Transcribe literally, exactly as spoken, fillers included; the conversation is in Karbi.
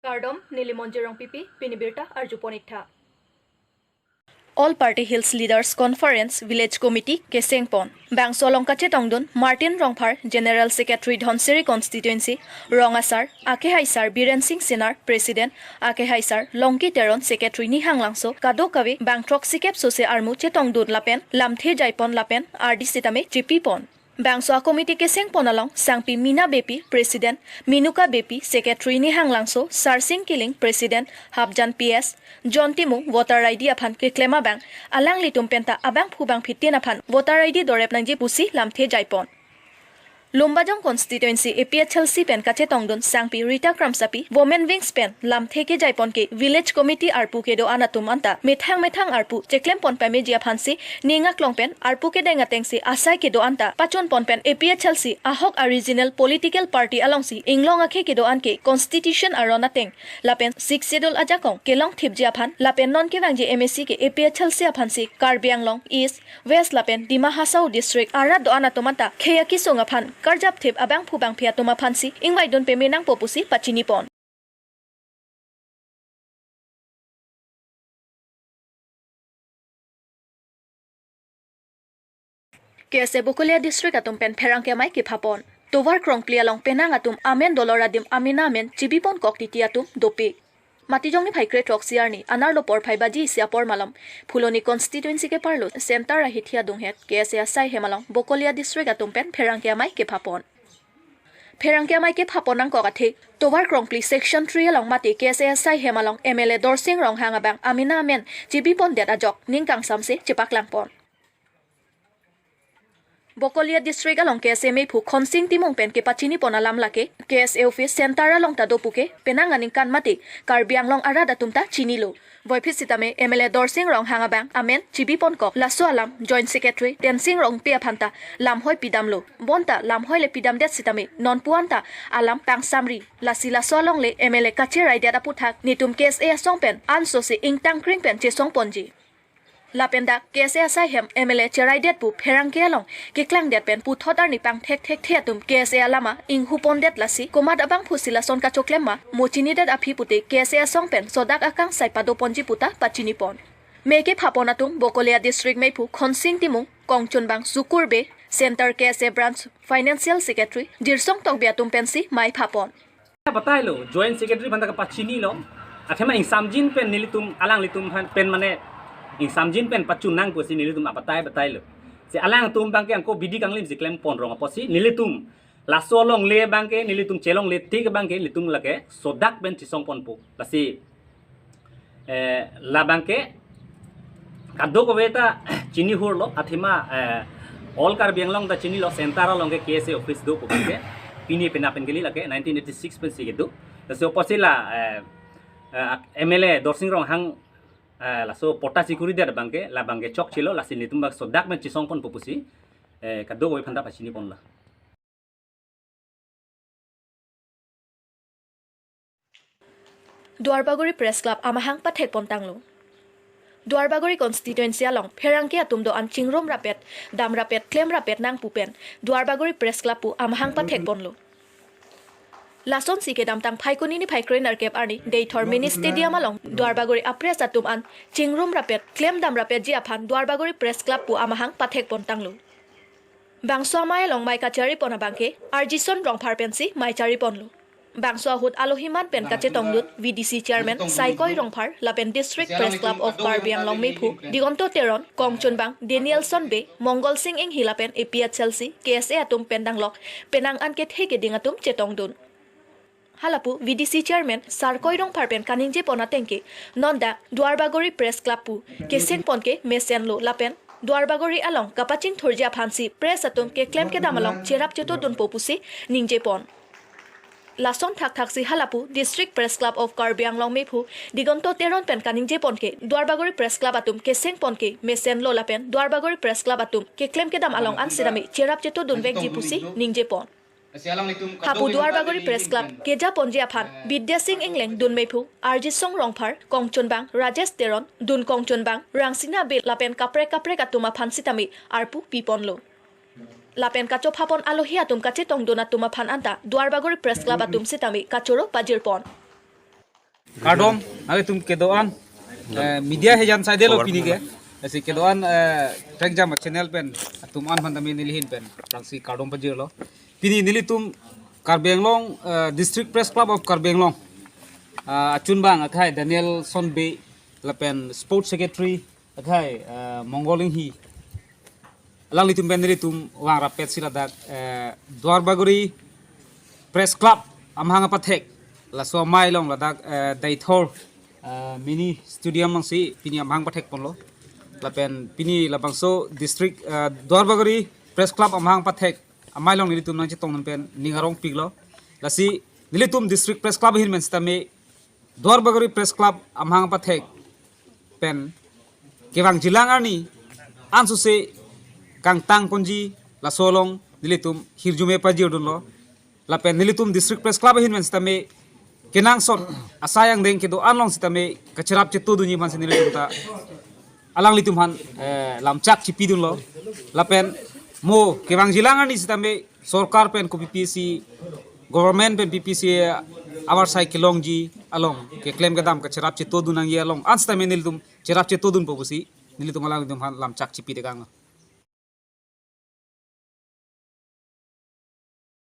Kardom, neli Monjir Rongpipi, pini birta arjupon iktha. All Party Hills Leaders Conference Village Committee kesengpon. Bangso along kachetongdun Martin Rongphar, General Secretary Dhansiri Constituency, Rong Asar, Akehai Sar Biren Singh Senar, President, Akehai Sar Longki Teron, Secretary Nihang Langso, kadokave bang throksikep sose armu chetongdun lapen lamthe jaipon lapen ardi sitame chepipon. Bangso a-committee kesengpon along Sangpi Mina Beypi, President, Minuka Beypi, Secretary Nihang Langso, Sarsing Killing, President, Hapjan P S, John Timung, voter I D aphan keklem abang, alanglitum penta abangphu bangphitin aphan voter I D dorep nangji pusi lamthe jaipon. Lumbajong Constituency A P H L C pen kachetongdun Sangpi Rita Kramsapi, Women Wings pen lamthe kejaipon ke Village Committee arpu kedo-an atum anta methang methang arpu cheklempon pameji aphansi ning aklong pen arpu kedeng atengsi asai kedo-an ta pachunpon pen A P H L C ahok a-regional political party alongsi inglong akhei kedo-an ke Constitution aron ateng lapen Sixth Schedule ajakong kelongthipji aphan lapen non kevangji M A C ke A P H L C aphansi Karbi Anglong East, West lapen Dima Hasao District arat do-an atum anta khei akesung aphan karjapthip abangphu bangphi atum aphansi ingvaidun pame nangpo pusi pachinipon. K S A Bokolia District atum pen pherangke amei kephapon. Tovar Krongpli along penang atum amen dolor adim amena amen chibipon kok titi atum dopik. Matijong niphai kre throksi arni anerlo porphai baji isi apor malom Phuloni constituency keparlo center ahithi adunghet K S A asai hem along Bokolia district atum pen pherangke amei kephapon. Pherangke amei kephapon nangkok athe Tovar Krongpli section three along mate K S A asai hem along M L A Dorsing Ronghang abang amena amen chibipondet ajok ning kangsamse chepaklangpon. Bokolia district along K S A meiphu Khonsing Timung pen kepachinipon alam lake K S A office center along ta do puke penang aningkan mate Karbi Anglong arat atum ta chinilo. Voiphit sitame M L A Dorsing Ronghang abang amen chibiponkok laso alam Joint Secretary Tensing Rongpi aphan ta lamhoi pidamlo. Bonta lamhoi le pidamdet sitame nonpu-an ta alam pangsamri. Lasi laso along le M L A kacheraidet aputhak netum K S A asong pen ansose ingtangkring pen chesongponji. Lapen dak K S A asai hem M L A cheraidet pu pherangke along keklangdet pen puthot arni pangthekthekthe atum K S A alama inghupondet lasi komat abangphusi lason kachoklem ma mo chinidet aphi pute K S A asong pen sodak akangsai padoponji puta pachinipon. Mei kephapon atum Bokolia district meiphu Khonsing Timung, kongchunbang Sukur Bey, Center K S A branch financial secretary Jirsong Tokbi atum pensi mei phapon. Batailo, Joint Secretary aphan ta kapachinilo. Athema ingsamjin pen nelitum, alanglitum aphan pen mane ingsamjin pen pachun nang pusi nelitum abatai batailo. Si alangtum abangke angko bidi kanglim si klempon rong apotsi nelitum laso alongle abangke nelitum chelongle tik abangke nelitum lake sodak pen chesongponpo. Lasi eh, labangke kadokave ta chinihurlo, athema, eh, All Karbi Anglong ta chinilo, center along ke K S A office do puke pini pena pen kali lake nineteen eighty-six pensi kedo. Laso apotsi la, eh, eh, M L A Dorsing Ronghang, eh, laso patta sikuridet abangke labangke chokchelo, lasi nelitum abang sodak pen chesongponpo pusi, eh, kadokave aphan ta pachiniponlo. Duarbagori Press Club amahang pathekpon tanglo. Duarbagori constituency along pherangke atum do-an chingrum rapet, dam rapet, klem rapet nang pu pen Duarbagori Press Club pu amahang pathekponlo. Lasonsi kedamtang Phaikuni niphai krenerkep arni Deithor Mini Stadium along Duarbagori a-press atum an chingrum rapet, klem dam rapetji aphan Duarbagori Press Club pu amahang pathekpon tanglo. Bangso amei along mei kacharipon abangke Arjison Rongphar pensi mei chariponlo. Bangso ahut alohi man pen kachetongdun V D C Chairman Saikoi Rongphar lapen District Press Club of Karbi Anglong meiphu Digonto Teron, kongchunbang Danielson Bey, Mongol Sing Inghi lapen A P H L C, K S A atum pen danglok penang an kethe keding atum chetongdun. Halapu V D C Chairman Sarkoi Rongphar pen kaningjepon ateng ke, non dak Duarbagori Press Club pu kesengpon ke mesenlo lapen Duarbagori along kapachingthurji aphansi press atum keklem kedam along cherap chetodunpo pusi ningjepon. Lason thakthaksi halapu District Press Club of Karbi Anglong meiphu Digonto Teron pen kaningjepon ke Duarbagori Press Club atum kesengpon ke mesenlo lapen Duarbagori Press Club atum keklem kedam along an sitame cherap chetodunvekji pusi ningjepon. Hapu Duarbagori Press Club kejaponji aphan Bidya Sing Engleng dun meiphu, Arjison Rongphar, kongchunbang Rajesh Teron, dun kongchunbang Rangsina Bey lapen kaprek kaprek atum aphan sitame arpu piponlo. Lapen kachophapon alohi atum kachetongdun atum aphan anta Duarbagori Press Club atum sitame kachoro pajirpon. Kardom, nanglitum kedo-an, eh, media hejan saidelo pini ke. Lasi kedo-an, eh, Trekjam channel pen atum an aphan tame neli ahin pen aphrangsi kardom pajirlo. Pini nelitum Karbi Anglong, eh, District Press Club of Karbi Anglong, eh, achunbang akhai Danielson Bey lapen Sports Secretary akhai, eh, Monggol Inghi, alanglitum pen nelitum vang rapetsi ladak, eh, Duarbagori Press Club amahang apathek, laso amei along ladak, eh, Deithor, eh, mini stadium alongsi pini amahang pathek ponlo. Lapen pini labangso district, eh, Duarbagori Press Club amahang pathek amei along nelitum nangchetongdun pen ning arong piklo. Lasi nelitum District Press Club ahin pen sitame Duarbagori Press Club amahang pathek pen kevangjilang arni ansose kangtang ponji, laso along nelitum hirjume pajirdunlo. Lapen nelitum District Press Club ahin pen sitame kenangsot asai angdeng kedo-an along sitame kacherap chetodunji aphansi nelitum ta alanglitum aphan, eh, lamchak chipidunlo. Lapen mo kevangjilang arni sitame sorkar pen ko P P C, government pen P P C avarsai kelongji along keklem kedam kacherap chetodun nangji along an sitame nelitum cherap chetodunpo pusi nelitum alanglitum aphan lamchak chipitekanglo.